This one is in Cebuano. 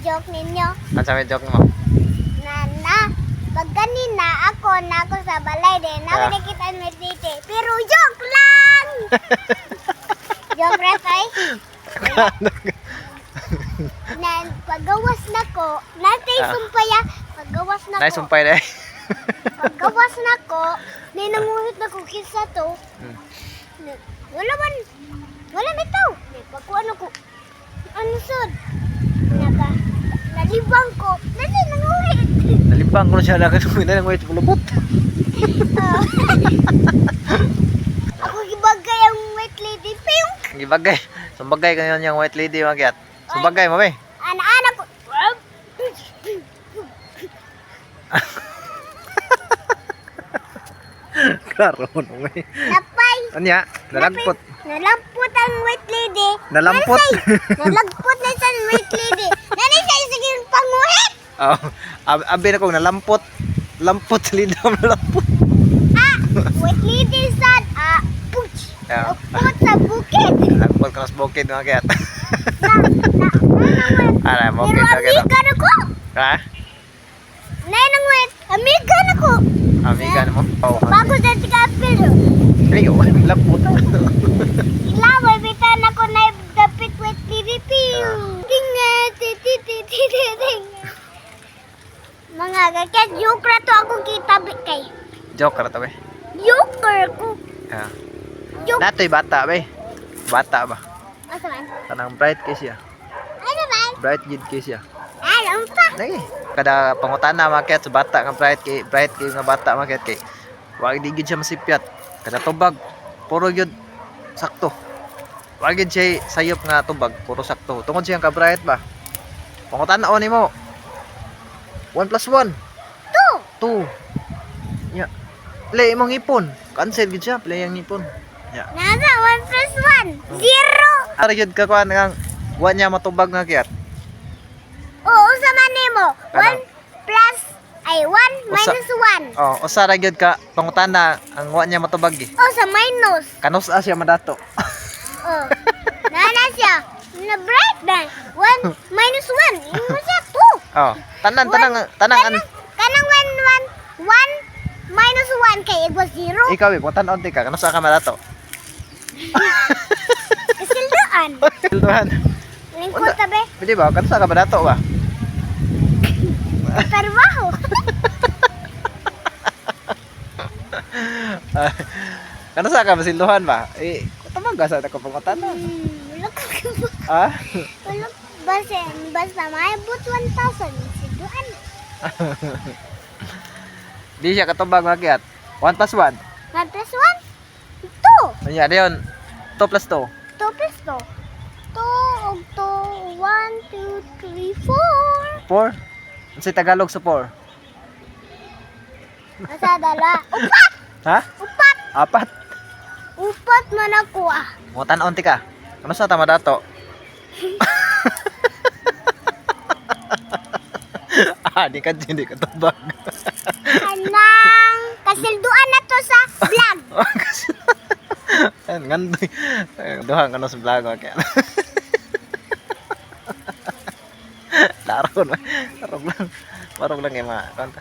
Joke ninyo? Ano sa may joke mo? Na na pag ganina ako na ako sa balay din ako nakita ang white lady pero joke lang. Joke ra tay. Na pagawas na ko natay sumpaya pagawas na Nay ko. sumpay dai. Pagawas na ko nay nanguhit na ko kinsa to. Wala man wala bitaw. Nay pagkuan ako ano sud naka nalibang ko nasi nanguhit. Nalibang ko na siya na kasi na nang wait kulubot. Ah. Ako gibagay ang white lady. Piyong! Gibagay. Sumbagay kanyo niyang white lady magyat. Sumbagay mo be. Ana-ana ko. Klaro mo may. Napay. Anya, nalagpot. Nalampot ang white lady. Nalampot. Nalagpot na sa white lady. Nanay sa sige panguhit. Oh, abi na kong nalampot. Lampot sa lidam nalampot. Ah, white lady sad. Ah, puch. Lagpot sa bukid. Nalagpot ka na sa bukid mga kayat. Na, na, Ara, na, bukid Pero mga kayat. amiga na ko. Ha? Nay nang wait. Amiga na ko. Amiga na mo. Oh, Bago sa tikapil. Ay, oh, lampot. Ilaway bitan ako na dapit white lady piu. Tinga ti ti ti ti ti ting. Mga kaket joke ra to akong kita kay. Joke ra to be. Joker ko. Ah. Joke. Natoy bata be. Bata ba? Asa man? Kanang bright kay siya. Ano man? Bright gid kay siya. Ano pa? Nagi. Kada pangutana makyat sa bata nga bright kay nga bata makyat kay. Wa di gid siya masipyat. Kada tubag puro gyud sakto. Wa gid siya sayop nga tubag, puro sakto. Tungod siyang ka bright ba. Pangutana o nimo. 1 plus 1. 2. 2. Ya. Play imong ipon. Cancel gid siya, play ang ipon. Ya. Nasa 1 plus 1. 0. Ara gyud ka kuan nga wa niya matubag nga kiyat. Oo, sa man nimo. 1 Kanang- plus ay 1 minus 1. Oh, usa ra gyud ka pangutana ang wa niya matubag eh. Oh, sa minus. Kanus siya madato. Oh. Nana siya. Na bright na. 1 minus 1. Imo siya 2. Oh, tanan tanang tanang an Kanang 1 1 1 minus 1 kay equals 0. ikaw eh, kung tan-on ti ka kanus ka madato. Kasilduan. Silduhan. Lingkod tabi. Pwede ba kanus ka madato ba? Trabaho. Kanus ka masilduhan ba? Eh, tamang gasa ta ko pangutana. Wala ko. Ah? Wala basta basta maabot 1,000 silduan. Di siya katubag makiat. 1 plus 1. 1 plus 1 2. Anya dayon 2 plus 2. 2 plus 2. 2 og 2 1 2 3 4. 4. Unsay Tagalog sa 4? Asa dala? Upat. Ha? Upat. Apat. Upat man ako ah. Kung tan-on ti ka. Kanus ta madato? Ah, di ka hindi ka tubag. Kanang kasilduan na to sa vlog. Ayan, ngandoy. Ayun, duha ka na sa vlog okay. Laro na. Laro lang. Laro lang yung mga kanta.